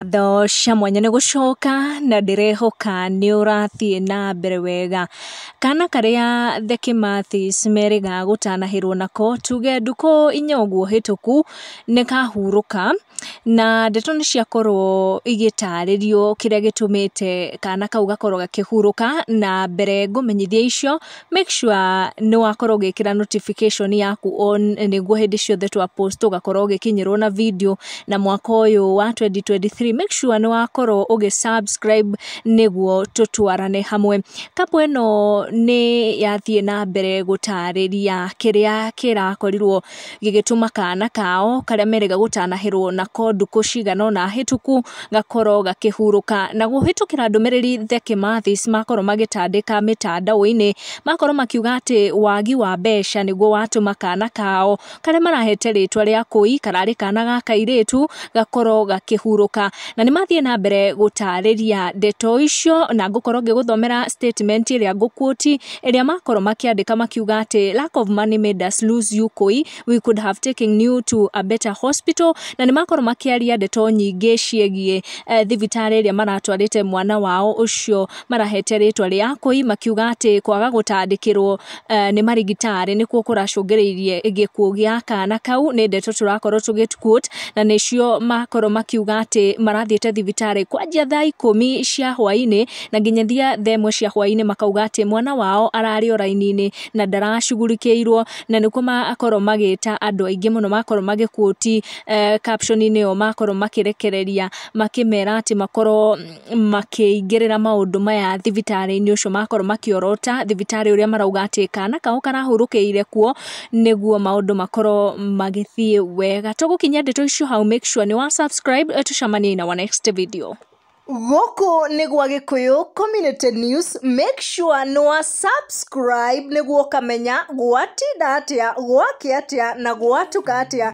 Ngatho cia mwanya nĩ gũcoka na ndĩrehoka nĩ ũrathiĩ na mbere wega. Kana karĩa The Kimathis merĩga gũtanahĩrwo nako tuge ndukũ inya ũguo hĩtũku nĩ kahurũka, na ndeto nĩ ciakorwo igĩtarĩrio kĩrĩa gĩtũmĩte kana kau gakorwo gakĩhurũka. Na mbere ngũmenyithia icio, make sure nĩ wakorwo ũgĩkĩra notification yaku on nĩguo hĩndĩ ciothe twa post ũgakorwo ũgĩkinyĩrwo na video. Na mwaka ũyũ wa 2023, make sure nĩ wakorwo ũgĩ subscribe nĩguo tũtwarane hamwe. Couple ĩno nĩ yathiĩ na mbere gũtarĩria kĩrĩa kĩrakorirwo gĩgĩtũma kana kao karĩa merĩga gũtanahĩrwo nako ndukũ cigana ũna hĩtũku gakorwo gakĩhurũka. Na kũhĩtũkĩra ndũmĩrĩri The Kimathis makorwo magĩtandĩka mĩtandao-inĩ, makorwo makiuga atĩ wagi wa mbeca nĩguo watũma kana kao karĩa marahete rĩtwa rĩa Kũi, kararĩ kana ga kairĩtu, gakorwo gakĩhurũka. Na nĩ mathiĩ na mbere gũtarĩria ndeto icio, na ngũkorwo ngĩgũthomera statement ĩrĩa ngũquote ĩrĩa makorwo makĩandĩka makiuga atĩ, "Lack of money made us lose you Kũi. We could have taken you to a better hospital." Na nĩ makorwo makĩaria ndeto nyingĩ ciĩgiĩ thibitarĩ ĩrĩa maratwarĩte mwana wao ũcio marahete rĩtwa rĩa Kũi, makiuga atĩ kwaga gũtandĩkĩrwo nĩ marigitari nĩkuo kũracũngĩrĩirie gĩkuũ gĩa kana kau. Nĩ ndeto tũrakorwo tũgĩ na nĩcio makorwo makiuga atĩ marathiĩte thibitarĩ kwanjia thaa 10 cia hwainĩ na nginyagia thaa 1 cia hwainĩ, makauga atĩ mwana wao ararĩ o raini-inĩ na ndaracugurikĩirwo. Na nĩkuo makorwo magĩta andũ aingĩ mũno, makorwo magĩquote caption-inĩ ĩyo, makorwo makĩrekereria makĩmera atĩ makorwo makĩingĩrĩra maũndũ maya thibitarĩ-inĩ ũcio, makorwo makĩorota thibitarĩ ũrĩa marauga atĩ kana kao karahurũkĩire kuo nĩguo maũndũ makorwo magĩthiĩ wega. Tũgũkinyia ndeto icio hau. Make sure nĩ wa subscribe, tũcemanie in our next video. Gũkũ nĩ gwa Gĩkũyũ Community News. Make sure nĩ wa subscribe nĩguo ũkamenya gwatinda atĩa, gwakĩa atĩa na gwatuka atĩa.